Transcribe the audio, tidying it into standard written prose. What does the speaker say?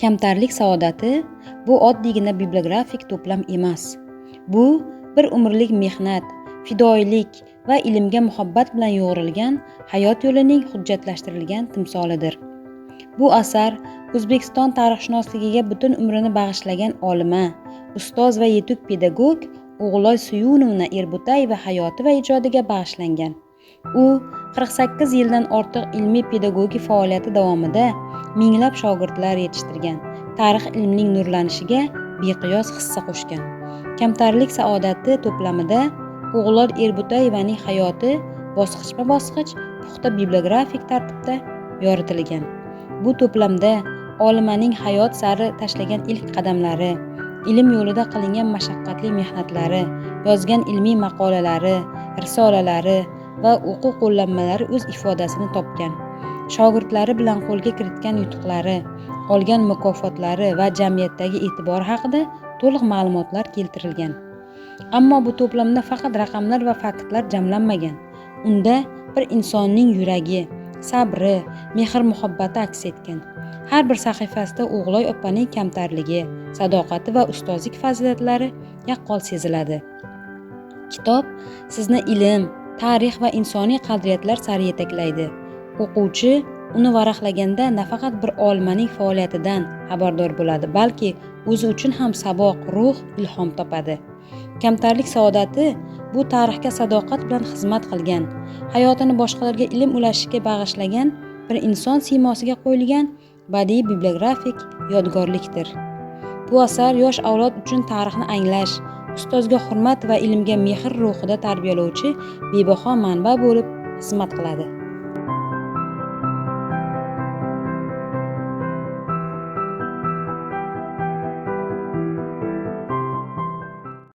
Kamtarlik saodati bu oddiygina bibliografik to'plam emas. Bu bir umrlik mehnat, fidoyilik va ilmga muhabbat bilan yo'g'rilgan hayot yo'lining hujjatlashtirilgan timsolidir. Bu asar O'zbekiston tarixshunosligiga butun umrini bag'ishlagan olima, ustoz va yetuk pedagog O'g'iloy Suyunovna Erbo'tayeva hayoti va ijodiga bag'ishlangan. U 48 yildan ortiq ilmiy pedagogik faoliyati davomida minglab shogirdlar yetishtirgan, tarix ilmining nurlanishiga beqiyos hissa qo'shgan. Kamtarlik saodati to'plamida O'g'iloy Erbo'tayevaning hayoti bosqichma-bosqich puxta bibliografik tartibda yoritilgan. Bu to'plamda olimaning hayot sari tashlagan ilk qadamlari, ilm yo'lida qilingan mashaqqatli mehnatlari, yozgan ilmiy maqolalari, risolalari va o'quv qo'llanmalari o'z ifodasini topgan. Shogirdlari bilan qo'lga kiritgan yutuqlari, olgan mukofotlari va jamiyatdagi e'tibori haqida to'liq ma'lumotlar keltirilgan. Ammo bu to'plamda faqat raqamlar va faktlar jamlanmagan. Unda bir insonning yuragi, sabri, mehr-muhabbati aks etgan. Har bir sahifasida O'g'loy opaning kamtarligi, sadoqati va ustozlik fazilatlari yaqqol seziladi. Kitob sizni ilm, tarix va insoniy qadriyatlar sari yetaklaydi. O'quvchi uni varaqlaganda nafaqat bir olimaning faoliyatidan xabardor bo'ladi, balki o'zi uchun ham saboq, ruh, ilhom topadi. Kamtarlik saodati bu tarixga sadoqat bilan xizmat qilgan, hayotini boshqalarga ilm ulashishga bag'ishlagan bir inson siymosiga qo'yilgan badiiy bibliografik yodgorlikdir. Bu asar yosh avlod uchun tarixni anglash, ustozga hurmat va ilmga mehr ruhida tarbiyalovchi bebaho manba bo'lib xizmat qiladi.